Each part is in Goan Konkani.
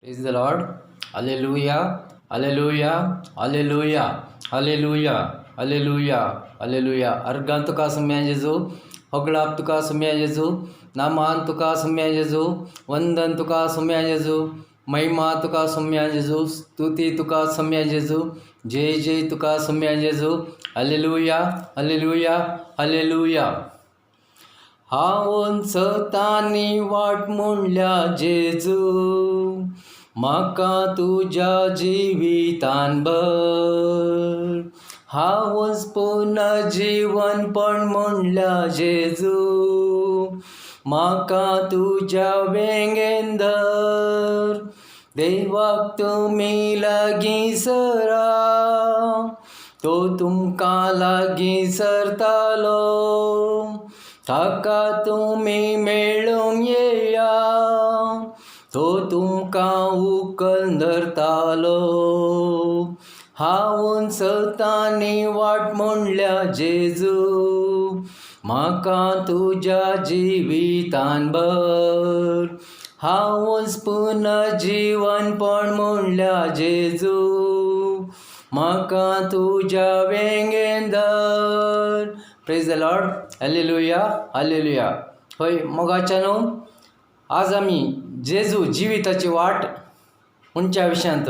Praise the Lord. Hallelujah. Hallelujah. Hallelujah. Hallelujah. Hallelujah. Hallelujah. अर्गां तुका सुम्या जेजू, होगळाप तुका सुम्या जेजू, नामान तुका सुम्या जेजू, वंदन तुका सुम्या जेजू, महिमा तुका सुम्या जेजू, स्तुती तुका सुम्या जेजू, जय जय तुका सुम्या जेजू. Hallelujah. Hallelujah. Hallelujah. हांव सतानी वाट म्हणल्या जेजू, म्हाका तुज्या जिवितान भर. हांवच पुनर्जिवनपण म्हणल्या जेजू, म्हाका तुज्या वेंगेन धर. देवाक तुमी लागीं सरा, तो तुमकां लागीं सरतालो. ताका तुमी मेळूंक येया, तो तुमकां उखल धरतालो. हांव सतानी वाट म्हणल्या जेजू, म्हाका तुज्या जिवितान भर. हांवच पुनर्जिवनपण म्हणल्या जेजू, म्हाका तुज्या वेंगेन धर. Praise the Lord. Hallelujah. Hallelujah. हय मोगाच्या न्हू, आज आमी जेजू जिविताची वाट म्हणच्या विशयांत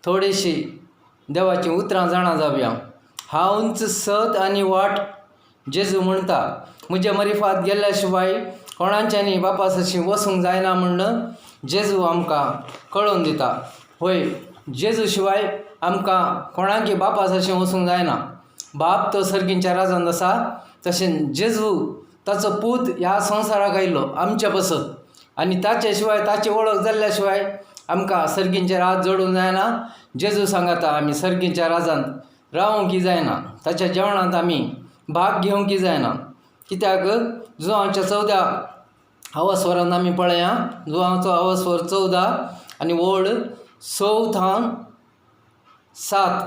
थोडीशी देवाचीं उतरां जाणा जावया. हांवच सत आनी वाट जेजू म्हणटा, म्हज्या मरिफात गेल्ल्या शिवाय कोणाच्यानी बापा सरशी वचूंक जायना म्हूण जेजू आमकां कळोवन दिता. हय, जेजू शिवाय आमकां कोणाकी बापा सरशी वचूंक जायना. बाप तो सर्गींच्या राजान आसा, तशें जेजू ताचो पूत ह्या संवसाराक आयलो आमच्या पासत आनी ताचे शिवाय, ताची वळख जाल्ल्या शिवाय आमकां सर्गींचे राज जोडूंक जायना. जेजू सांगाता आमी सर्गींच्या राजांत रावंक जायना, ताच्या जेवणांत आमी भाग घेवंक जायना. कित्याक जुवांच्या 14 अवस्वरान आमी पळया, जुवांचो अवस्वर 14 आनी ओळ 6 थावन 7.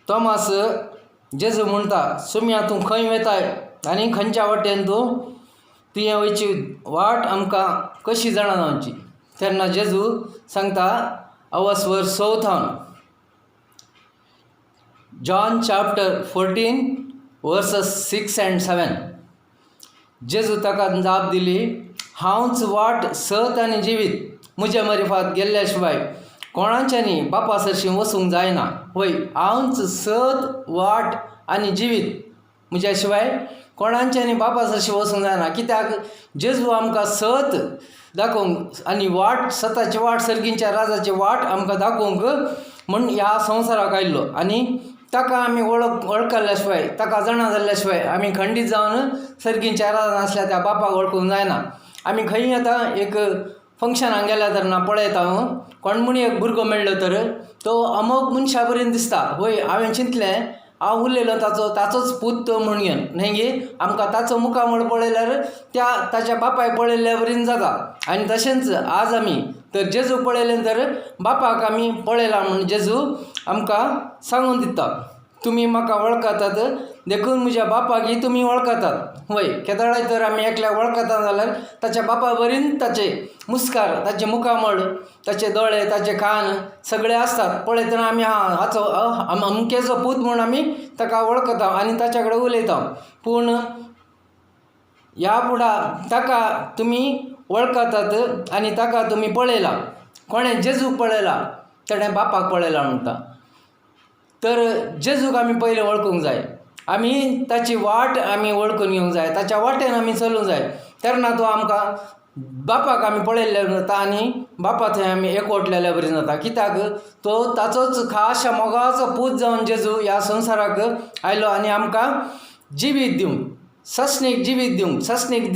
तोमास जेजू म्हणटा, सुम्या तूं खंय वेताय आनी खंयच्या वाटेन तूं तुवें वयची वाट आमकां कशी जाणा जावची? तेन्ना जेजू सांगता अवस्वर 6 थावन, John chapter 14 verses 6 and 7. जेजू ताका जाप दिली, हांवच वाट, सत आनी जिवीत. म्हज्या मरिफात गेल्ल्या शिवाय कोणाच्यानी बापा सरशी वचूंक जायना. वय, हांवच सत, वाट आनी जिवीत. म्हज्या शिवाय कोणाच्यानी बापा सरशी वचूंक जायना. कित्याक जेजू आमकां सत दाखोवंक आनी वाट, सताची वाट, सर्गींच्या राजाची वाट आमकां दाखोवंक म्हूण ह्या संवसाराक आयिल्लो. आनी ताका आमी वळखल्ल्या शिवाय, ताका जाणा जाल्ल्या शिवाय आमी खंडीत जावन सर्गींच्या राजान आसल्या त्या बापाक वळखूंक जायना. आमी खंय आतां एक फंक्शनाक गेल्या तेन्ना पळयता हांव, कोण म्हूण एक भुरगो मेळ्ळो तर तो अमोक मनशा बरेन दिसता. वय, हांवें चिंतलें, हांव उलयलो ताचो, ताचोच पूत तो म्हूण घेवन न्हय गे. आमकां ताचो मुखामळ पळयल्यार त्या ताच्या बापायक पळयल्ल्या वरीन जाता. आनी तशेंच आज आमी तर जेजू पळयलें तर बापाक आमी पळयला म्हूण जेजू आमकां सांगून दिता. तुमी म्हाका वळखतात देखून म्हज्या बापाकय तुमी वळखतात. वय, केदळाय तर आमी एकल्याक वळखता जाल्यार ताच्या बापा वरीन ताचे मुस्कार, ताचें मुखामळ, ताचे दोळे, ताचे कान सगळे आसतात. पळयतना आमी हा हाचो अमकेचो पूत म्हूण आमी ताका वळखता आनी ताच्या कडेन उलयता. पूण ह्या फुडा ताका तुमी वळखतात आनी ताका तुमी पळयला. कोणें जेजूक पळयला तेणें बापाक पळयला म्हणटा. तर जेजूक आमी पयलें वळखूंक जाय, आमी ताची वाट आमी वळखून घेवंक जाय, ताच्या वाटेन आमी चलूंक जाय. तेन्ना तो आमकां बापाक आमी पळयल्ले जाता आनी बापा थंय आमी एकवटलेल्या बरी जाता. कित्याक तो ताचोच खास मोगाचो पूत जावन जेजू ह्या संवसाराक आयलो आनी आमकां जिवीत दिवंक, सस्नीक जिवीत दिवंक, सस्नीक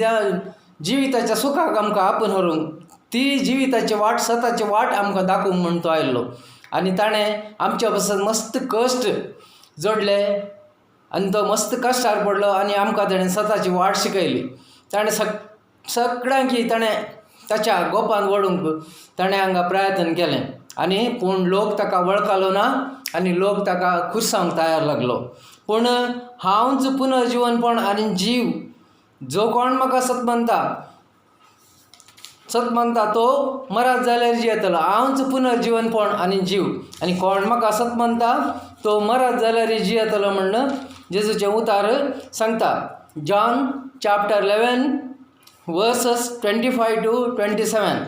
जिविताच्या सुखाक आमकां आपोवन व्हरूंक, ती जिविताची वाट, सताची वाट आमकां दाखोवंक म्हूण तो आयल्लो. आनी ताणें आमच्या पासून मस्त कश्ट जोडले आनी तो मस्त कश्टार पडलो आनी आमकां ताणें सताची वाट शिकयली. ताणें सगळ्यांकी ताणें ताच्या गोपान वडूंक ताणें हांगा प्रयत्न केलें आनी पूण लोक ताका वळखलो ना आनी लोक ताका खुर्सांक तयार लागलो. पूण हांवच पुनर्जिवनपण आनी जीव, जो कोण म्हाका सत मानता सत मानता तो मरत जाल्यार जियेतलो. हांवच पुनर्जिवनपण आनी जीव आनी कोण म्हाका सत मानता तो मरत जाल्यार जियेतलो म्हण्ण जेजूचें उतार सांगता. John chapter 11 verses 25 to 27.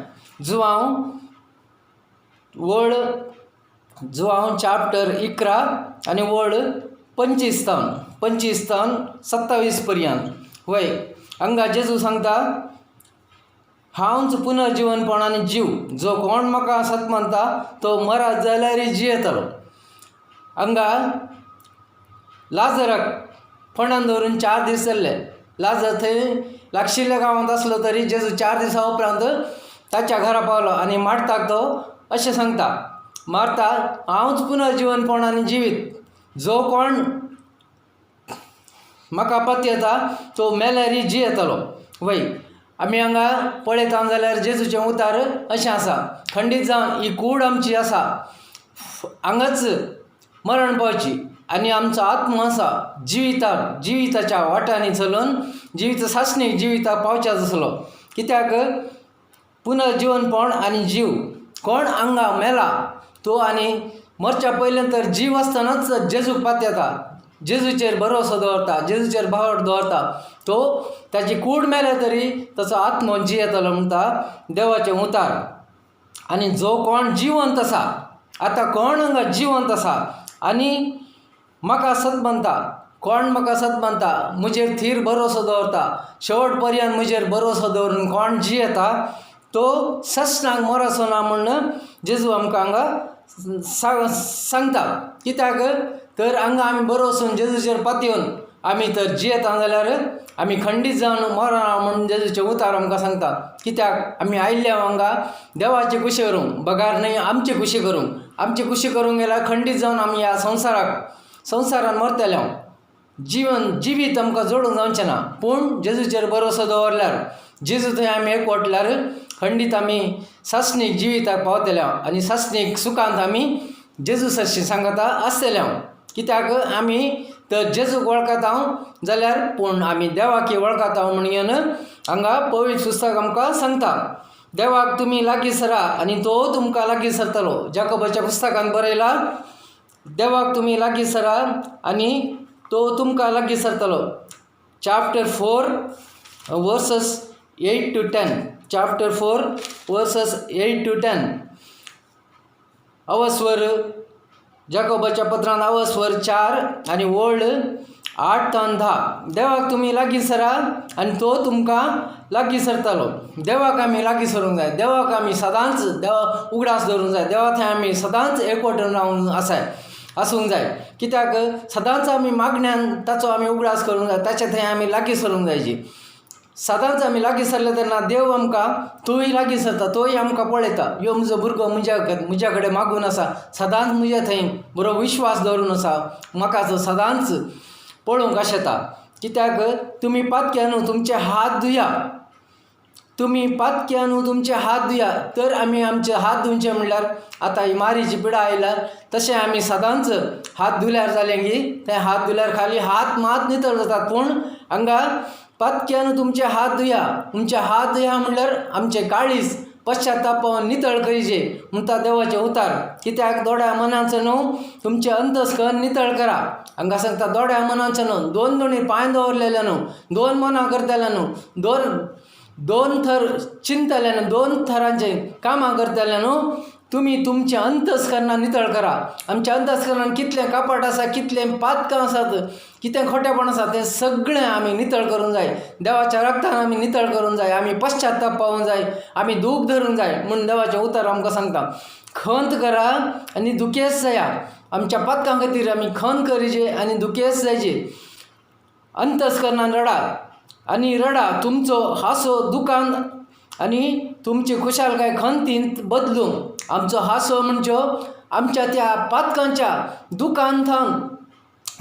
Joao वळ जुवांव चाप्टर 11 आनी वळ 25 तावन 27 पर्यंत. वय, हांगा जेजू सांगता, हांवच पुनर्जिवनपण आनी जीव, जो कोण म्हाका सत मानता तो मरत जाल्यार जियेतलो. हांगा लाजराक फोंडान दवरून 4 दीस जाल्ले. लाजर थंय लागशिल्ल्या गांवांत आसलो तरी जेजू 4 दिसां उपरांत ताच्या घरा पावलो आनी मार्ताक तो अशें सांगता, मार्ता, हांवच पुनर्जिवनपण आनी जिवीत, जो कोण म्हाका पत्येता तो मेल्यारी जियेतलो. वय, आमी हांगा पळयता जाल्यार जेजूचें उतार अशें आसा, खंडीत जावन ही कूड आमची आसा हांगाच मरण पावची आनी आमचो आत्मो आसा जिविताच्या वाटांनी चलून जिवीत सासणीक जिविताक पावचे आसलो. कित्याक पुनर्जिवनपण आनी जीव, कोण हांगा मेला तो आनी मरच्या पयलें तर जीव आसतनाच जेजूक पातयेता, जेजूचेर भरोसो दवरता, जेजूचेर बावट दवरता, तो ताची कूड मेल्या तरी ताचो आत्मो जियेतलो म्हणटा देवाचें उतार. आनी जो कोण जिवंत आसा, आतां कोण हांगा जिवंत आसा आनी म्हाका सत मानता, कोण म्हाका सत मानता, म्हजेर थीर भरोसो दवरता, शेवट पर्यंत म्हजेर भरोसो दवरून कोण जियेता तो ससणाक मरचो ना म्हूण जेजू आमकां हांगा सांगता. कित्याक तर हांगा आमी भरोसोन जेजूचेर पातयेवन आमी तर जियेता जाल्यार आमी खंडीत जावन मरना म्हूण जेजूचें उतार आमकां सांगता. कित्याक आमी आयिल्ले हांगा देवाची खुशी करूंक, बगार न्हय आमची खुशी करूंक. आमची खुशी करूंक गेल्यार खंडीत जावन आमी ह्या संवसारान मरतले. हांव जिवन जिवीत आमकां जोडूंक जावचें ना. पूण जेजूचेर भरोसो दवरल्यार, जेजू थंय आमी एकवटल्यार खंडीत आमी सासणीक जिविताक पावतले आनी सासणीक सुखांत आमी जेजू सरशी सांगता आसतले हांव. कित्याक आमी तर जेजूक वळखता जाल्यार पूण आमी देवाक वळखता म्हणून हांगा पवित्र पुस्तक आमकां सांगता, देवाक तुमी लागीं सरा आनी तो तुमकां लागीं सरतलो. जाकोबाच्या पुस्तकान बरयला, देवाक तुमी लागीं सरा आनी तो तुमकां लागीं सरतलो. Chapter 4 verses 8 to 10, chapter 4 verses 8 to 10. अवस्वर जाकोबाच्या पत्रान अवस्वर 4 आनी वळ 8 तावन 10. देवाक तुमी लागीं सरा आनी तो तुमकां लागीं सरतलो. देवाक आमी लागीं सरूंक जाय. देवाक आमी सदांच देवा उगडास दवरूंक जाय. देवा थंय आमी सदांच एकवटून रावूंक आसाय आसूंक जाय. कित्याक सदांच आमी मागण्यान ताचो आमी उगडास करूंक जाय. ताच्या थंय आमी लागीं सरूंक जायची. सदांच आमी लागीं सरले तेन्ना देव आमकां तोय लागीं सरता, तोय आमकां पळयता, यो म्हजो भुरगो म्हज्या कडेन मागून आसा, सदांच म्हज्या थंय बरो विश्वास दवरून आसा, म्हाका तो सदांच पळोवंक आशेता. कित्याक तुमी पातक्यानू तुमचे हात धुया, तुमी पातक्यानू तुमचे हात धुया. तर आमी आमचे हात धुवचे म्हणल्यार आतां ही मारीची पिडा आयल्या तशें आमी सदांच हात धुल्यार जालें की ते हात धुल्यार खाली हात मात नितळ जातात. पूण हांगा पातक्यानू तुमचे हात धुया, तुमचे हात धुया म्हणल्यार आमचे काळीज पश्चातापान नितळ करीचे म्हणटा देवाचें उतार. कित्याक दोड्या मनाचो न्हू तुमचें अंतस्कर्ण नितळ करा. हांगा सांगता दोड्या मनाचो न्हू, दोन दोनी पांय दवरलेले न्हू, दोन मनां करतले न्हू, दोन दोन थर चिंतले न्हू, दोन थरांचे कामां करतले न्हू, तुमी तुमचें अंतस्करणां नितळ करा. आमच्या अंतस्करणान कितलें कपट आसा, कितलें पातकां आसात, कितें खोटेपण आसा, तें सगळें आमी नितळ करूंक जाय. देवाच्या रक्तान आमी नितळ करूंक जाय. आमी पश्चाताप पावूंक जाय, आमी दूख धरूंक जाय म्हूण देवाचें उतर आमकां सांगता. खंत करा आनी दुखेस्त जाया. आमच्या पातकां खातीर आमी खंत करीचे आनी दुखेस्त जायचे. अंतस्करणान रडा आनी रडा. तुमचो हांसो दुकान आनी तुमची खुशालकाय खंतीन बदलूं. आमचो हांसो म्हणच्यो आमच्या त्या पातकांच्या दुकान थावन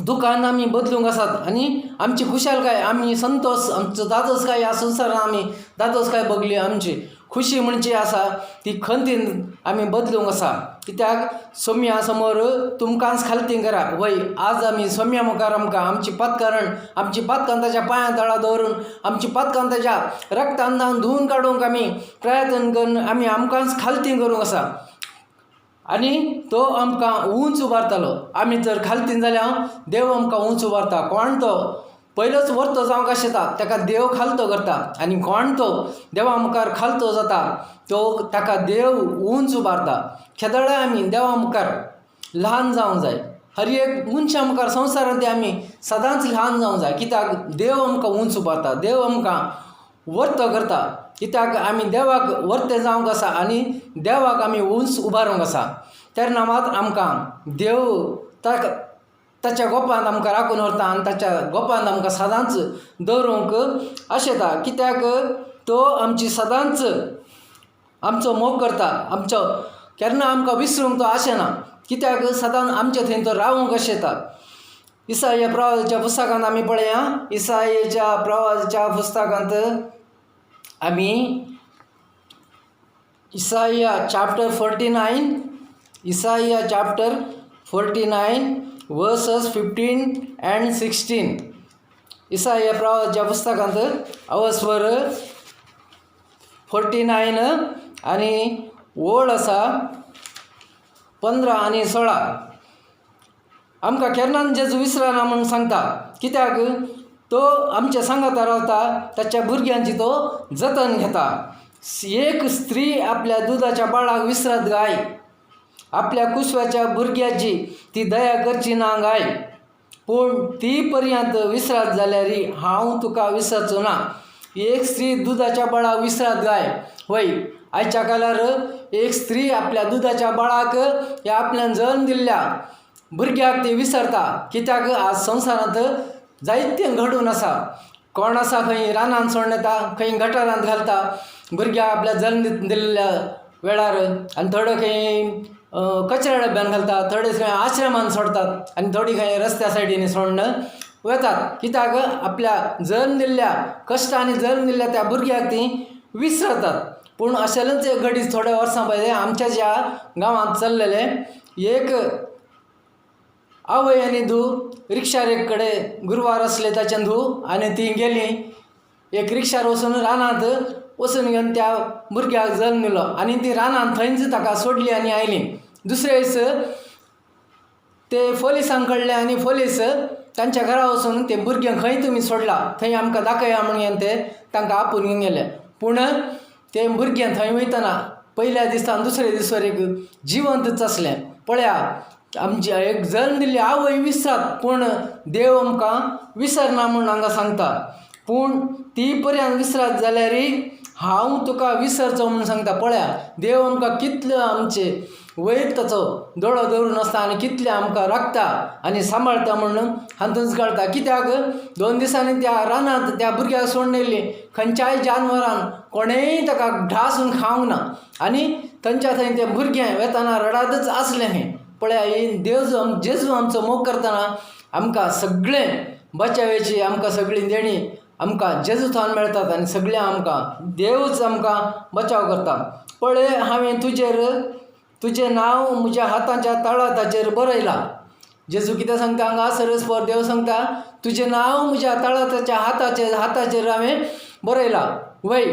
दुकान आमी बदलूंक आसात आनी आमची खुशालकाय आमी संतोश आमचो दादोसकाय ह्या संवसारान आमी दादोसकाय बगली आमची. खुशी म्हणची आसा ती खंतीन आमी बदलूंक आसा. कित्याक सोम्या समोर तुमकांच खालती करा. वय, आज आमी सोम्या मुखार आमकां आमची पातकारण आमची पातकां ताच्या पांयां तळा दवरून आमची पातकां ताच्या रक्तान धुवन काडूंक आमी प्रयत्न करून आमी आमकांच खालती करूंक आसा आनी तो आमकां उंच उबारतालो. आमी जर खालतीन जाल्यार देव आमकां उंच उबारता. कोण तो पयलोच वर्तो जावंक आशेता ताका देव खालतो करता आनी कोण तो देवा मुखार खालतो जाता तो ताका देव उंच उबारता. केदोळाय आमी देवा मुखार ल्हान जावंक जाय. हर एक मनशा मुखार संवसारांत आमी सदांच ल्हान जावंक जाय. कित्याक देव आमकां उंच उबारता, देव आमकां वर्तो करता. कित्याक आमी देवाक वर्ते जावंक आसा आनी देवाक आमी उंच उबारूंक आसा. तेन्ना मात आमकां देव ताका ताच्या गोपांत आमकां राखून व्हरता आनी ताच्या गोपांत आमकां सदांच दवरूंक आशेता. कित्याक तो आमची सदांच आमचो मोग करता. आमचो केन्ना आमकां विसरूंक तो आशेना. कित्याक सदांच आमचे थंय तो रावूंक आशेता. इसाया प्रवासाच्या पुस्तकांत आमी पळया. इसायाच्या प्रवासाच्या पुस्तकांत आमी Isaiah chapter 49, Isaiah chapter 49 verses 15 and 16. Isaiah प्रवासाच्या पुस्तकांत अवस्वर 49 आनी ओळ आसा 15 आनी 16. आमकां केन्नाच जेजू विसरना म्हूण सांगता. कित्याक तो आमच्या सांगाता रावता, ताच्या भुरग्यांची तो जतन घेता. एक स्त्री आपल्या दुदाच्या बाळाक विसरत गाय, आपल्या कुसव्याच्या भुरग्याची ती दया करची ना गाय, पूण ती पर्यंत विसरत जाल्यार हांव तुका विसरचो ना. एक स्त्री दुदाच्या बाळाक विसरत गाय. वय, आयच्या काळार एक स्त्री आपल्या दुदाच्या बाळाक ह्या आपल्यान जल्म दिल्ल्या भुरग्याक ती विसरता. कित्याक आज संवसारांत जायतें घडून आसा. कोण आसा खंय रानांत सोडून येता, खंय गटारांत घालता भुरग्याक आपल्या जल्म दिल्ल्या वेळार, आनी थोडो खंय कचऱ्या डब्यान घालता, थोडे खंय आश्रमान सोडतात आनी थोडी खंय रस्त्या सायडीनी सोडून वतात. कित्याक आपल्या जल्म दिल्ल्या कश्टांनी जल्म दिल्ल्या त्या भुरग्याक ती विसरतात. पूण अशेंच एक घडी थोड्या वर्सां पयलीं आमच्या ज्या गांवांत चल्लेलें, एक आवय आनी धूव रिक्षार एक कडेन गुरवार आसले ताचें धूव आनी ती गेली एक रिक्षार वचून रानांत वचून घेवन त्या भुरग्याक जल्म दिलो आनी ती रानांत थंयच ताका सोडली आनी आयली. दुसरे दीस ते पोलिसांक कळ्ळें आनी पोलीस तांच्या घरा वचून ते भुरगें खंय तुमी सोडला थंय आमकां दाखया म्हणून ते तांकां आपोवन घेवन गेले. पूण ते भुरगें थंय वयतना पयल्या दिसा दुसऱ्या दिसवर एक जिवंतच आसलें. पळया आमची एक जल्म दिल्ली आवय विसरात पूण देव आमकां विसरना म्हूण हांगा सांगता. पूण ती पर्यंत विसरात जाल्यार हांव तुका विसरचो म्हूण सांगता. पळया देव आमकां कितले आमचे वयर ताचो दोळो दवरून आसता आनी कितले आमकां राखता आनी सांबाळटा म्हणून हातूंत कळटा. कित्याक 2 दिसांनी त्या रानांत त्या भुरग्याक सोडून येयली, खंयच्याय जानवरान कोणेय ताका ढासून खावंक ना आनी थंयच्या थंय तें भुरगें वेतना रडातच आसलें खंय. पळया ही देव जेजू आमचो मोग करतना आमकां सगळें बचावेची आमकां सगळीं देणी आमकां जेजू थावन मेळटात आनी सगळें आमकां देवूच आमकां बचाव करता. पळय हांवें तुजेर तुजें नांव म्हज्या हाताच्या तळाताचेर बरयलां. जेजू कितें सांगता हांगा सरस्पर देव सांगता तुजें नांव म्हज्या तळाताच्या हाताचेर हांवें बरयलां. वय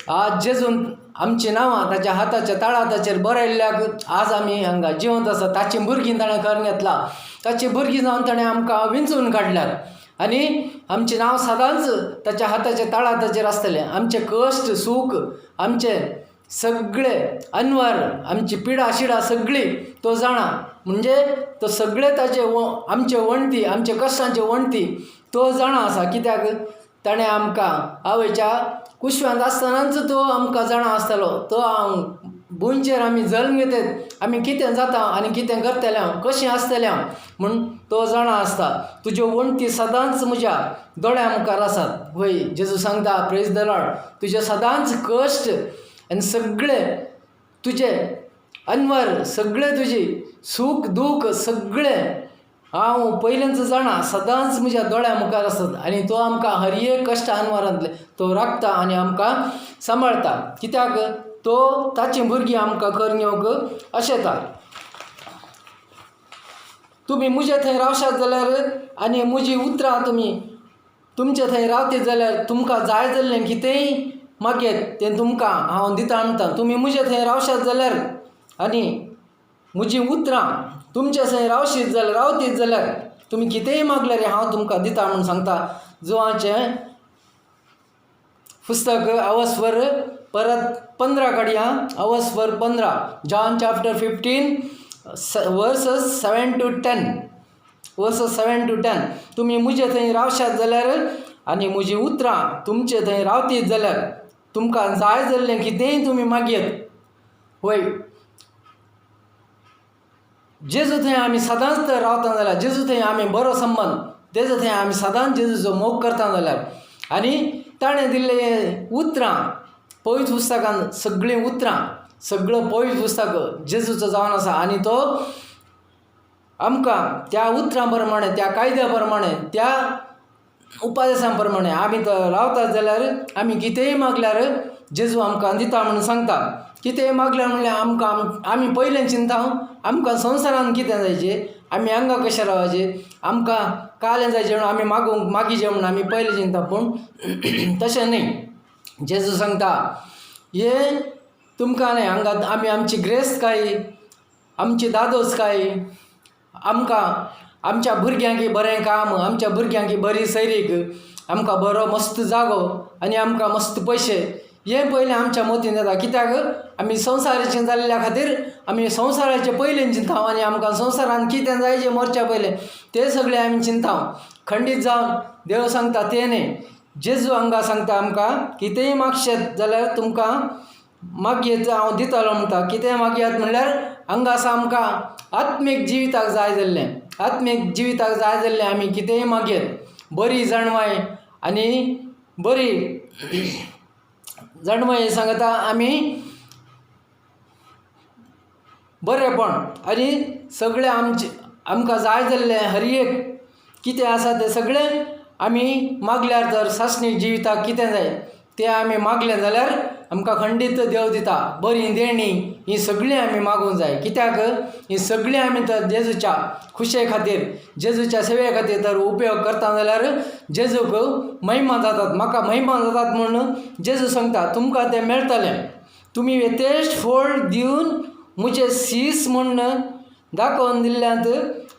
आज जेजून आमचीं नांवां ताच्या हाताच्या तळाताचेर बरयल्ल्याक आज आमी हांगा जिवंत आसा. ताची भुरगीं ताणें करून घेतला, ताची भुरगीं जावन ताणें आमकां विंचून काडल्यात आनी आमचें नांव सदांच ताच्या हाताच्या तळाताचेर आसतलें. आमचें कश्ट सूख आमचें सगळे अनवर आमची पिडा शिडा सगळी तो जाणा. म्हणजे तो सगळे ताचे आमचे वणटी आमचे कश्टांचे वणटी तो जाणा आसा. कित्याक ताणें आमकां आवयच्या कुशव्यांत आसतनाच तो आमकां जाणा आसतालो. तो हांव भुंयचेर आमी जल्म घेतात आमी कितें जाता आनी कितें करतले हांव कशें आसतलें हांव म्हूण तो जाणा आसता. तुज्यो वणटी सदांच म्हज्या दोळ्या मुखार आसात. वय जेजू सांगता प्रेज the Lord, तुजे सदांच कश्ट आनी सगळे तुजे अनवर सगळे तुजी सूख दूख सगळें हांव पयलींच जाणा सदांच म्हज्या दोळ्या मुखार आसत आनी तो आमकां हर एक कश्ट अनवरांतले तो राखता आनी आमकां सांबाळटा. कित्याक तो ताचीं भुरगीं आमकां करून घेवंक अशेता. तुमी म्हजे थंय रावशात जाल्यार आनी म्हजीं उतरां तुमी तुमचे थंय रावतीत जाल्यार तुमकां जाय जाल्लें कितेंय मागयात तें तुमकां हांव दिता म्हणटा. तुमी म्हजे थंय रावशात जाल्यार आनी म्हजीं उतरां तुमचे थंय रावशीत जाल्यार रावतीत जाल्यार तुमी कितेंय मागल्यार हांव तुमकां दिता म्हूण सांगता. जुवाचें पुस्तक अवस्वर परत 15 काडया. अवस्वर 15, John chapter 15 verses 7 to 10, verses 7 to 10. तुमी म्हजे थंय रावशात जाल्यार आनी म्हजीं उतरां तुमचे थंय रावतीत जाल्यार तुमकां जाय जाल्लें कितेंय तुमी मागयात. वय जेजू थंय आमी सदांच तर रावता जाल्यार, जेजू थंय आमी बरो संबंद, तेजो थंय आमी सदांच जेजूचो मोग करता जाल्यार आनी ताणें दिल्ले उतरां पवित्र पुस्तकान सगळीं उतरां सगळो पवित्र पुस्तक जेजूचो जावन आसा आनी तो आमकां त्या उतरां प्रमाणे त्या कायद्या प्रमाणे त्या उपदेसां प्रमाणे आमी तो रावतात जाल्यार आमी कितेंय मागल्यार जेजू आमकां दिता म्हणून सांगता. कितेंय मागल्यार म्हणल्यार आमकां आमी पयलें चिंता आमकां संवसारान कितें जायचें, आमी हांगा कशें रावचें, आमकां कालें जायचें म्हणून आमी मागूंक मागीचें म्हणून आमी पयलें चिंता. पूण तशें न्हय, जेजू सांगता हें तुमकां न्हय, हांगा आमी आमची ग्रेस्तकाय आमची दादोसकाय आमकां आमच्या भुरग्यांक बरें काम, आमच्या भुरग्यांक बरी सैरीक, आमकां बरो मस्त जागो आनी आमकां मस्त पयशे, हें पयलें आमच्या मतीन येता. कित्याक आमी संवसाराचें जाल्ल्या खातीर आमी संवसाराचें पयलें चिंता आनी आमकां संवसारान कितें जाय जें मरच्या पयलें तें सगळें आमी चिंता. खंडीत जावन देव सांगता तें न्हय, जेजू हांगा सांगता आमकां कितेंय मागशेत जाल्यार तुमकां मागयेत हांव दितलो म्हणटा. कितें मागयात म्हणल्यार हांगा आसा आमकां आत्मीक जिविताक जाय जाल्लें, आत्मीक जिविताक जाय जाल्लें आमी कितेंय मागयत, बरी जाणवाय आनी बरी जाणवाय सांगता आमी बरेंपण आनी सगळें आमचें आमकां जाय जाल्लें हर एक कितें आसा तें सगळें आमी मागल्यार तर सासणी जिविताक कितें जाय तें आमी मागलें जाल्यार आमकां खंडीत देव दिता. बरी देणी ही सगळीं आमी मागूंक जाय. कित्याक ही सगळीं आमी तर जेजूच्या खुशे खातीर जेजूच्या सेवे खातीर तर उपयोग करता जाल्यार जेजूक महिमा जातात, म्हाका महिमा जातात म्हूण जेजू सांगता तुमकां तें मेळटलें. तुमी व्यतेश्ट फळ दिवन म्हजें शीस म्हूण दाखोवन दिल्ल्यांत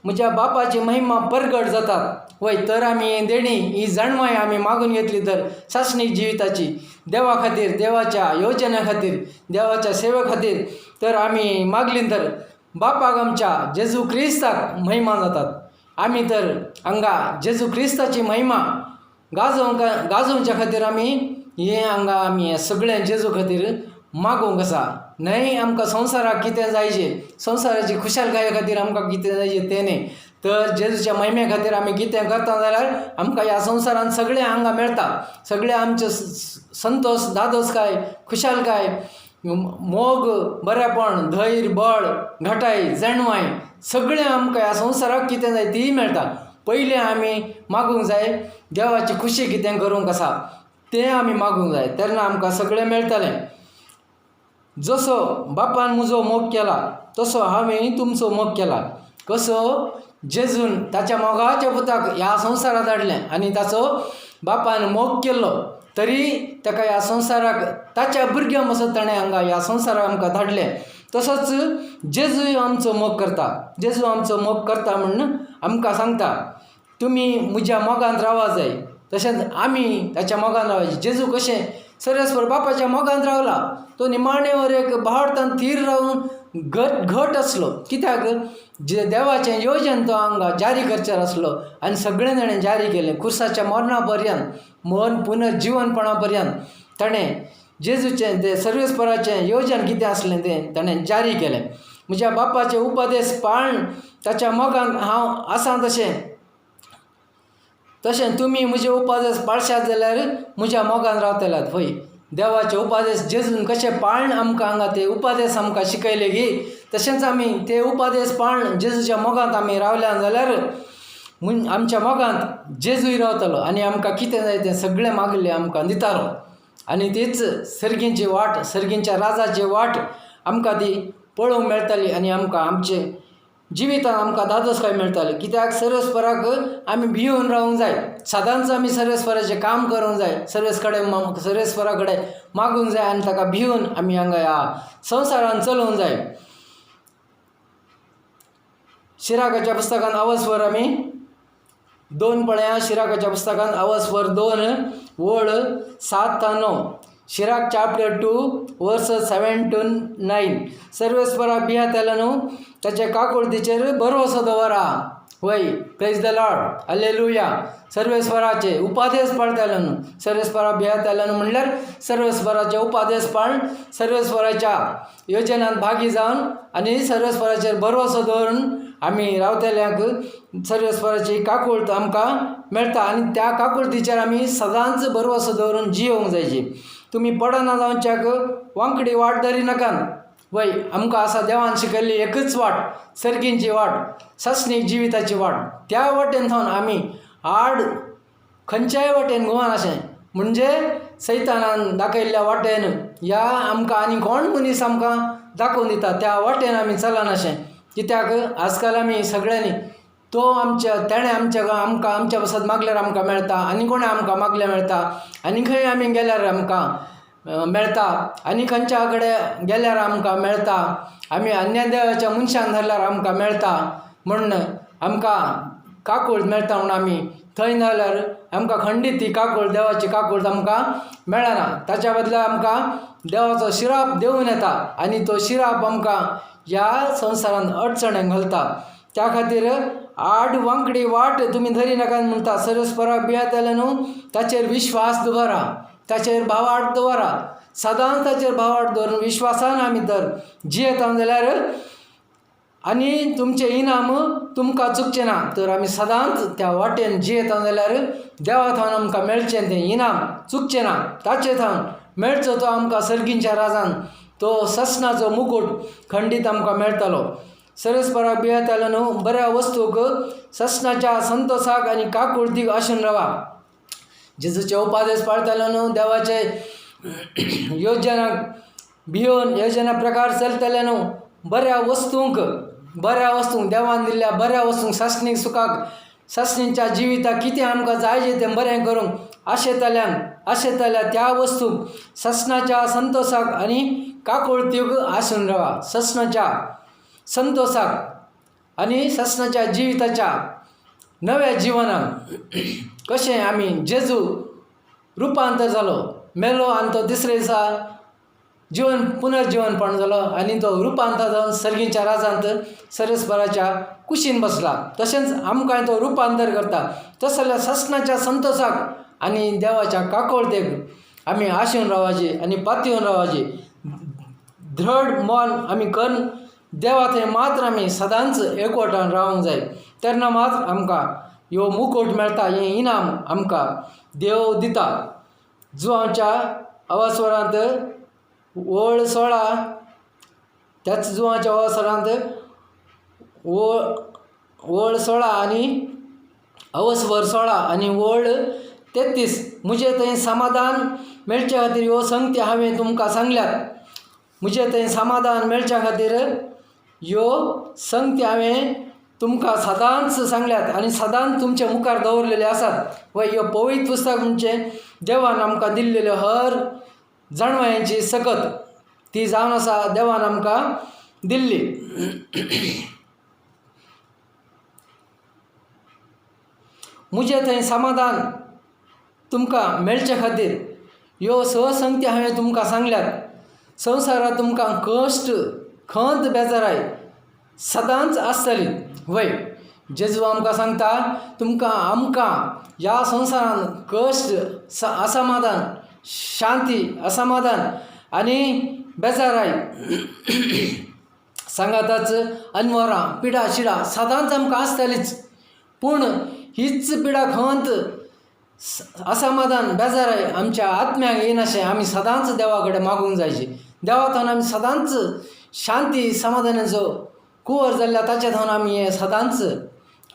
म्हज्या बापाची महिमा परगट जातात. वय तर आमी देणी ही जाणवाय आमी मागून घेतली तर सासणी जिविताची देवा खातीर, देवाच्या योजना खातीर, देवाच्या सेवे खातीर तर आमी मागली तर बापाक आमच्या जेजू क्रिस्ताक महिमा जातात. आमी तर हांगा जेजू क्रिस्ताची महिमा गाजोवंक गाजोवच्या खातीर आमी हें हांगा आमी सगळें जेजू खातीर मागूंक आसा. न्हय आमकां संवसाराक कितें जायचें, संवसाराची खुशालकाये खातीर आमकां कितें जायचें तें न्हय, तर जेजूच्या महिमे खातीर आमी कितें करता जाल्यार आमकां ह्या संवसारान सगळें हांगा मेळटा. सगळें आमचें संतोश, दादोसकाय, खुशालकाय, मोग, बरेपण, धैर्य, बळ, घटाय, जाणवाय सगळें आमकां ह्या संवसाराक कितें जाय तीय मेळटा. पयलें आमी मागूंक जाय देवाची खुशी कितें करूंक आसा तें आमी मागूंक जाय, तेन्ना आमकां सगळें मेळटलें. जसो बापान म्हजो मोग केला तसो हांवें तुमचो मोग केला. कसो जेजून ताच्या मोगाच्या पुताक ह्या संवसारांत हाडलें आनी ताचो बापान मोग केलो तरी ताका ह्या संवसाराक ताच्या भुरग्यां पासत ताणें हांगा ह्या संवसाराक आमकां धाडलें. तसोच जेजूय आमचो मोग करता, जेजू आमचो मोग करता म्हूण आमकां सांगता तुमी म्हज्या मोगान रावा जाय, तशेंच आमी ताच्या मोगान रावचे. जेजू कशें सरस्वर बापाच्या मोगान रावला, तो निमाणेवर एक भावार्थान थीर रावन घट घट आसलो. कित्याक जे देवाचें योजन तो हांगा जारी करचें आसलो आनी सगळें ताणें जारी केलें. खुर्साच्या मरणा पर्यंत मरण पुनर्जिवनपणा पर्यंत ताणें जेजूचें तें सर्वेस्पराचें योजन कितें आसलें तें ताणें जारी केलें. म्हज्या बापाचे उपदेश पाळन ताच्या मोगान हांव आसा तशें तशें तुमी म्हजे उपदेश पाळशात जाल्यार म्हज्या मोगान रावतल्यात. हय, देवाचे उपदेश जेजून कशें पाळन आमकां हांगा ते उपदेश आमकां शिकयले की तशेंच आमी ते उपदेश पाळन जेजूच्या मोगांत आमी रावल्या जाल्यार आमच्या मोगांत जेजूय रावतलो आनी आमकां कितें जाय तें सगळें मागलें आमकां दितालो. आनी तीच सर्गींची वाट, सर्गींच्या राजाची वाट आमकां ती पळोवंक मेळटाली आनी आमकां आमचे जिवितान आमकां धादोसकाय मेळटाली. कित्याक सर्वेस्पराक आमी भियोन रावूंक जाय, सदांच आमी सर्वेस्पराचें काम करूंक जाय, सर्वेस कडेन सर्वेस्परा कडेन मागूंक जाय आनी ताका भियोन आमी हांगा ह्या संवसारान चलोवंक जाय. शिराकाच्या पुस्तकान अवस्वर आमी 2 पळया. शिराकाच्या पुस्तकान अवस्वर 2 वळ 7 ते 9. Sirach chapter 2 verses 7 to 9. सर्वेस्पराक भियेताले न्हू ताचे काकुळतीचेर भरवंसो दवरा. वय, प्रेज the Lord, hallelujah. सर्वेस्पराचे उपादेश पाळटाले न्हू, सर्वेस्पराक भियेताले न्हू म्हणल्यार सर्वेस्पराचे उपादेश पाळ, सर्वेस्पराच्या योजनांत भागी जावन आनी सर्वेस्पराचेर भरवंसो दवरून आमी रावतल्यांक सर्वेस्पराची काकुळट आमकां मेळटा आनी त्या काकुळतीचेर आमी सदांच भरवंसो दवरून जियोवंक जायची. तुमी पडना जावच्याक वांकडी वाट धरी नाकात. वय, आमकां आसा देवान शिकयल्ली एकूच वाट, सर्गींची वाट, सासणीक जिविताची वाट. त्या वाटेन सावन आमी आड खंयच्याय वाटेन घुंवनाशें, म्हणजे सैतानान दाखयल्ल्या वाटेन ह्या आमकां आनी कोण मनीस आमकां दाखोवन दिता त्या वाटेन आमी चलनाशें. कित्याक आजकाल आमी सगळ्यांनी तो आमच्या तेणें आमच्या आमकां आमच्या पासत मागल्यार आमकां मेळटा, आनी कोणें आमकां मागल्यार मेळटा, आनी खंय आमी गेल्यार आमकां मेळटा, आनी खंयच्या कडेन गेल्यार आमकां मेळटा, आमी अन्य देवाच्या मनशान धरल्यार आमकां मेळटा म्हूण आमकां काकूळ मेळटा म्हूण आमी थंय जाल्यार आमकां खंडीत ती काकूळ देवाची काकूळ आमकां मेळना. ताच्या बदला आमकां देवाचो शिराप देवून येता आनी तो शिराप आमकां ह्या संवसारांत अडचणेक घालता. त्या खातीर आड वांकडी वाट तुमी धरी नाकात म्हणटा. सर्वेस्पराक भियेताले न्हू ताचेर विश्वास दवरा, ताचेर भावार्थ दवरा, सदांच ताचेर भावार्थ दवरून विश्वासान आमी तर जियेता जाल्यार आनी तुमचें इनाम तुमकां चुकचें ना. तर आमी सदांच त्या वाटेन जियेता जाल्यार देवा थावन आमकां मेळचें तें इनाम चुकचें ना. ताचे थावन मेळचो तो आमकां सर्गींच्या राजान तो ससनाचो मुकूट खंडीत आमकां मेळटलो. सर्वेस्पराक भियेताले न्हू बऱ्या वस्तूक ससनाच्या संतोसाक आनी काकुळतीक आसून रावा. जेजूचे उपादेश पाळताले न्हू, देवाचे योजनाक भियोन योजना प्रकार चलतले न्हू, बऱ्या वस्तूंक, बऱ्या वस्तूंक देवान दिल्ल्या बऱ्या वस्तूंक सासणीक सुखाक सासणीच्या जिविताक कितें आमकां जाय तें बरें करूंक आशेतल्यान आशेतल्या त्या वस्तूंक ससनाच्या संतोसाक आनी काकुळतीक आसून रावा. ससनाच्या संतोसाक आनी ससनाच्या जिविताच्या नव्या जिवनाक कशें आमी जेजू रुपांतर जालो, मेलो आनी तो तिसरे दिसा जिवन पुनर्जिवनपण जालो आनी तो रुपांतर जावन सर्गीच्या राजांत सर्वेस्पराच्या कुशीन बसला. तशेंच आमकां तो रुपांतर करता. तशें जाल्यार ससनाच्या संतोसाक आनी देवाच्या काकोळतेक आमी आशेवन रावपाची आनी पातयेवन रावपाची. दृढ मन आमी करून देवा थंय मात्र आमी सदांच एकवटान रावंक जाय. तेन्ना मात्र आमकां ह्यो मुकूट मेळटा, हें इनाम आमकां देव दिता. जुवांच्या अवसरांत वळ 16 त्याच जुवांच्या अवसरांत वळ 16 आनी अवस्वर 16 आनी वळ 33. म्हजें थंय समाधान मेळचे खातीर ह्यो संगती हांवें तुमकां सांगल्यात. म्हजें थंय समाधान मेळच्या खातीर ह्यो संगती हांवें तुमकां सदांच सांगल्यात आनी सदांच तुमचे मुखार दवरलेले आसात. व ह्यो पवित्र पुस्तक म्हणजे देवान आमकां दिल्लेल्यो हर जाणवायांची सकत ती जावन आसा देवान आमकां दिल्ली. म्हजें थंय समाधान तुमकां मेळचे खातीर ह्यो संगती हांवें तुमकां सांगल्यात. संवसारांत तुमकां कश्ट खंत बेजाराय सदांच आसतली. वय, जेजू आमकां सांगता तुमकां आमकां ह्या संवसारांत कश्ट असमाधान शांती असमाधान आनी बेजाराय सांगाताच अनवरां पिडा शिडा सदांच आमकां आसतलीच. पूण हीच पिडा खंत असमाधान बेजाराय आमच्या आत्म्याक येनाशें आमी सदांच देवा कडेन मागूंक जायची. देवा थावन आमी सदांच शांती समाधानाचो कुंवर जाल्ल्या ताच्या थावन आमी हें सदांच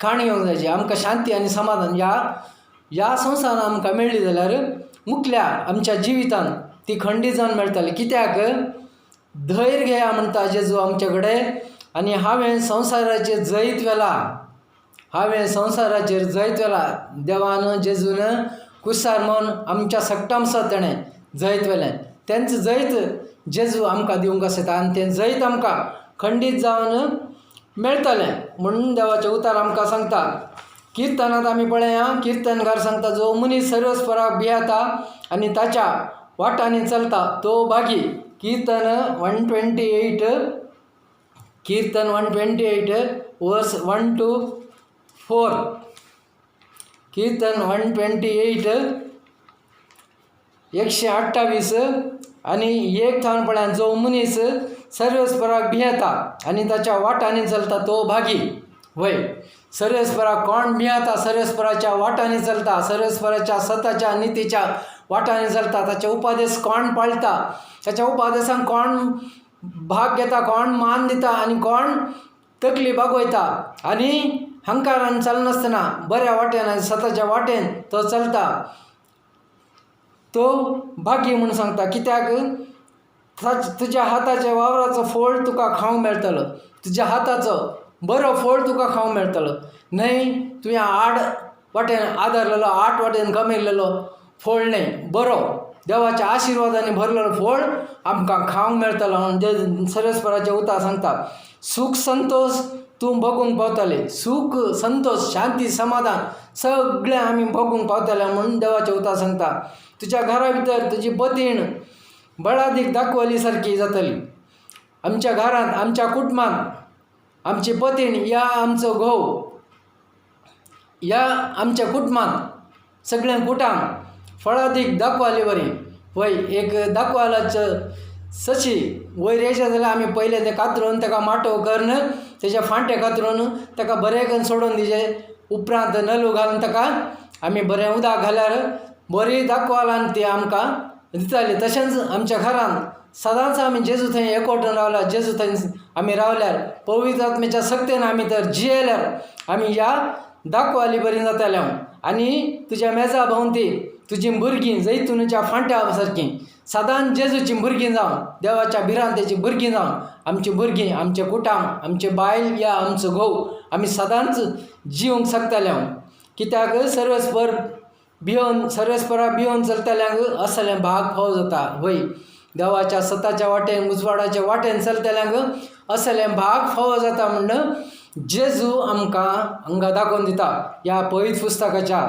काणी येवंक जायची. आमकां शांती आनी समाधान ह्या ह्या संवसारान आमकां मेळ्ळी जाल्यार मुखल्या आमच्या जिवितान ती खंडीत जावन मेळटाली. कित्याक धैर्य घेया म्हणटा जेजू आमचे कडेन आनी हांवें संवसाराचेर जैत व्हेलां, हांवें संवसाराचेर जैत व्हेलां. देवान जेजून कुसार म्हूण आमच्या सगटां तेणें जैत व्हेलें. तेंच जैत जेजू आमकां दिवंक आसता आनी तें जैत आमकां खंडीत जावन मेळटलें म्हणून देवाचें उतार आमकां सांगता. किर्तनांत आमी पळया, किर्तनकार सांगता, जो मनीस सर्वस्वराक भियेता आनी ताच्या वाटांनी चलता तो भागी. किर्तन 128, किर्तन 128 वर्स 1 to 4, किर्तन 128 128 आनी 1 थावन पळया, जो मनीस सर्वेस्पराक भियेता आनी ताच्या वाटांनी चलता तो भागी. वय सर्वेस्पराक कोण भियेता, सर्वेस्पराच्या वाटांनी चलता, सर्वेस्पराच्या सताच्या नितीच्या वाटांनी चलता, ताचे उपदेश कोण पाळटा, ताच्या उपदेशांक कोण भाग घेता, कोण मान दिता आनी कोण तकली बागोयता आनी हंकारान चलनासतना बऱ्या वाटेन आनी सताच्या वाटेन तो चलता तो भागी म्हूण सांगता. कित्याक तुज्या हाताच्या वावराचो फळ तुका खावंक मेळटलो, तुज्या हाताचो बरो फळ तुका खावंक मेळटलो. न्हय तुवें आड वाटेन आदारलेलो, आठ वाटेन कमयलेलो फळ न्हय, बरो देवाच्या आशिर्वादांनी भरलेलो फळ आमकां खावंक मेळटलो म्हणून जे सर्वेस्पराचें उतार सांगता. सूख संतोश तूं भोगूंक पावतलें, सूख संतोश शांती समाधान सगळें आमी भोगूंक पावतले म्हणून देवाचें उतार सांगता. तुज्या घरा भितर तुजी बतीण बळादीक दाखवली सारकी जातली. आमच्या घरांत, आमच्या कुटुंबांत आमची पतीण या आमचो घोव या आमच्या कुटुंबांत सगळ्या कुटांक फळादीक दाखवाली बरी. वय एक दाखवालाचो सशी वयर येयशें जाल्यार आमी पयलें तें कातरून ताका माटोव करून तेजे फांटे कातरून ताका बरें करून सोडून दिवचें. उपरांत नलू घालून ताका आमी बरें उदक घाल्यार बरी दाखवालान ती आमकां दिताली. तशेंच आमच्या घरांत सदांच आमी जेजू थंय एकवटून रावल्यार, जेजू थंय आमी रावल्यार, पवित्र आत्म्याच्या सक्तेन आमी तर जियेल्यार आमी ह्या दाखवाली बरी जातले. आनी तुज्या मेजा भोंवती तुजी भुरगीं जैतुनच्या फांट्या सारकीं सदांच जेजूची भुरगीं जावन, देवाच्या भिरांतेची भुरगीं जावन आमची भुरगीं, आमचे कुटाम, आमचे बायल या आमचो घोव आमी सदांच जिवंक शकतले. कित्याक सर्वेस्पर भियोन, सर्वेस्परा भियोन चलतल्यांक असलें भाग फावो जाता. वय देवाच्या सताच्या वाटेन, उजवाडाच्या वाटेन चलतल्यांक असलें भाग फावो जाता म्हूण जेजू आमकां हांगा दाखोवन दिता. ह्या पवित्र पुस्तकाच्या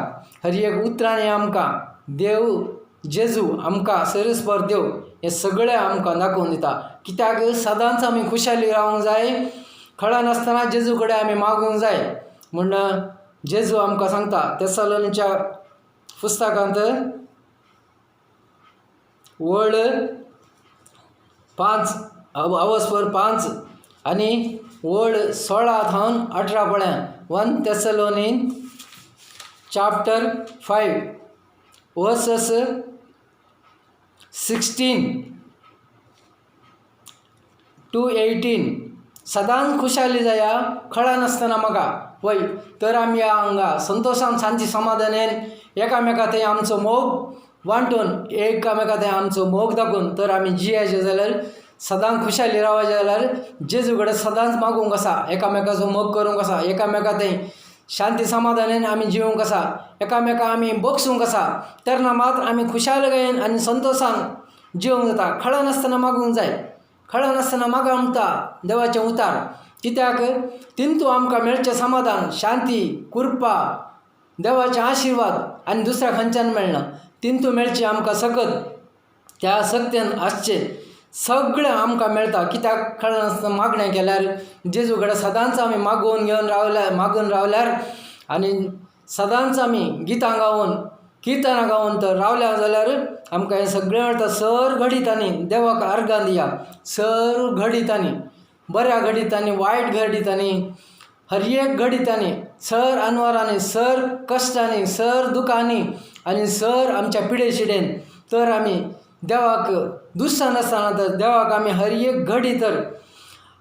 हर एक उतरांनी आमकां देव जेजू आमकां सर्वेस्पर देव हें सगळें आमकां दाखोवन दिता. कित्याक सदांच आमी खुशाली रावंक जाय, खळनासतना जेजू कडेन आमी मागूंक जाय म्हूण जेजू आमकां सांगता. तेसलोनीच्या पुस्तकांत वळ 5 अवस्पर 5 आनी वळ 16 थावन 18 पळया. 1 Thessalonians chapter 5 verses 16 to 18. सदांच खुशाली जाया, खळा नासतना म्हाका. वय तर आमी ह्या हांगा संतोशान शांती समाधानेन एकामेका थंय आमचो मोग वांटून, एकामेका थंय आमचो मोग दाखोवन तर आमी जियाचे जाल्यार, सदांच खुशाली रावपाचें जाल्यार जेजू कडेन सदांच मागूंक आसा, एकामेकाचो मोग करूंक आसा, एकामेका थंय शांती समाधानेन आमी जिवंक आसा, एकामेका आमी बगसूंक आसा. तेन्ना मात आमी खुशालकायेन आनी संतोशान जिवंक जाता. खळा नासतना मागूंक जाय, खळा नासतना मागा म्हणटा देवाचें उतार. कित्याक तितू आमकां मेळचें समाधान, शांती, कृपा, देवाचे आशिर्वाद आनी दुसऱ्या खंयच्यान मेळना. तितू मेळचें आमकां सकत त्या सक्तेन आसचें सगळें आमकां मेळटा. कित्याक खळा नासतना मागणें केल्यार जेजू कडेन सदांच आमी मागोवन घेवन रावल्यार, मागून रावल्यार आनी सदांच आमी गितां गावन, किर्तनां गावन तर रावल्या जाल्यार आमकां हें सगळें मेळटा. सर घडितांनी देवाक अर्गां दिया, सर घडितांनी, बऱ्या घडितांनी, वायट घडितांनी, हर एक घडितांनी, सर अनवरांनी, सर कश्टांनी, सर दुखांनी आनी सर आमच्या पिडे शिडेन तर आमी देवाक दुसरां नासतना तर देवाक आमी हर एक घडी तर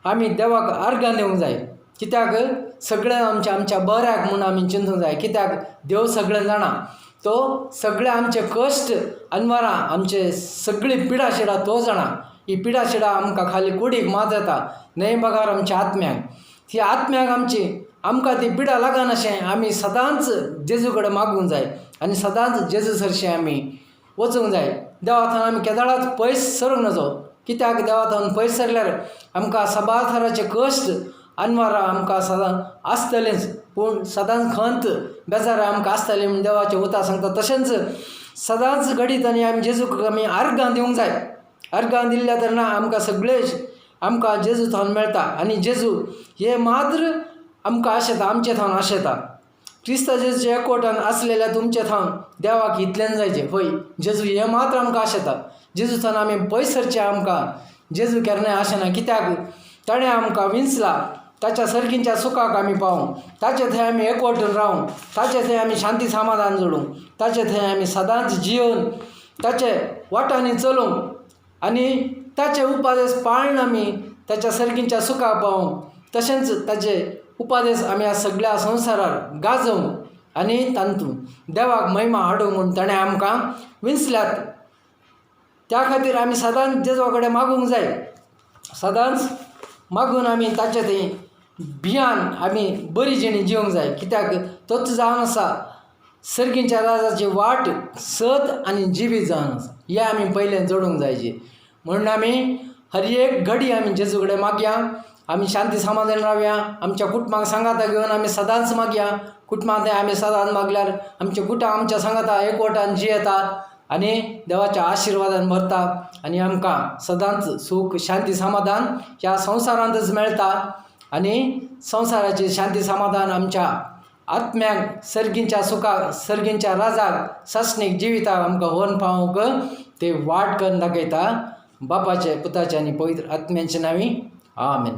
आमी देवाक अर्गां दिवंक जाय. कित्याक सगळें आमच्या आमच्या बऱ्याक म्हूण आमी चिंतूंक जाय. कित्याक देव सगळें जाणा, तो सगळे आमचे कश्ट अनवारां आमचे सगळी पिडा शिडा तो जाणा. ही पिडा शिडा आमकां खाली कुडीक मात जाता न्हय बगार आमच्या आत्म्याक. ती आत्म्याक आमची आमकां ती पिडा लागनाशें आमी सदांच जेजू कडेन मागूंक जाय आनी सदांच जेजू सरशें आमी वचूंक जाय. देवा थंय आमी केदळाच पयस सरूंक नजो, कित्याक देवा थंय पयस सरल्यार आमकां सबार थराचे कश्ट अनवारां आमकां सदां आसतलेंच, पूण सदांच खंत बेजार आमकां आसतलें म्हूण देवाचें उतार सांगता. तशेंच सदांच घडीत आनी आमी जेजूक आमी आर्गां दिवंक जाय. अर्गां दिल्ल्या तेन्ना आमकां सगळें आमकां जेजू थावन मेळटा आनी जेजू हे मात्र आमकां आशेता, आमचे थावन आशेता. क्रिस्त जेजूच्या एकवटान आसलेल्या तुमचे थावन देवाक इतल्यान जायचें. पळय जेजू हे मात्र आमकां आशेता. जेजू थावन आमी पयस सरचें आमकां जेजू केन्नाय आशेना, कित्याक ताणें आमकां विंचला ताच्या सर्गींच्या सुखाक आमी पावूंक, ताचे थंय आमी एकवटून रावूंक, ताचे थंय आमी शांती समाधान जोडूंक, ताचे थंय आमी सदांच जियोवन ताचे वाटांनी चलूंक आनी ताचे उपादेस पाळून आमी ताच्या सर्गींच्या सुखाक पावूंक, तशेंच ताचे उपादेस आमी ह्या सगळ्या संवसारार गाजोवंक आनी तातूंत देवाक महिमा हाडूंक म्हूण ताणें आमकां विंचल्यात. त्या खातीर आमी सदांच जेजवा कडेन मागूंक जाय. सदांच मागून आमी ताचे थंय भियान आमी बरी जिणी जिवंक जाय, कित्याक तोच जावन आसा सर्गींच्या राजाची वाट, सत आनी जिवीत जावन आसा. हें आमी पयलें जोडूंक जायची. म्हणून आमी हर एक घडी आमी जेजू कडेन मागया, आमी शांती समाधान रावया. आमच्या कुटुंबाक सांगाता घेवन आमी सदांच मागया. कुटुंबांत आमी सदांच मागल्यार आमच्या कुटां आमच्या सांगाता एकवटान जियेता आनी देवाच्या आशिर्वादान भरता आनी आमकां सदांच सूख शांती समाधान ह्या संवसारांतच मेळटा आनी संवसाराची शांती समाधान आमच्या आत्म्याक सर्गींच्या सुखाक सर्गींच्या राजाक सासणीक जिविताक आमकां व्हरून पावोवंक ते वाट करून दाखयता. बापाचे पुताचे आनी पवित्र आत्म्याचे नांवी आमेन.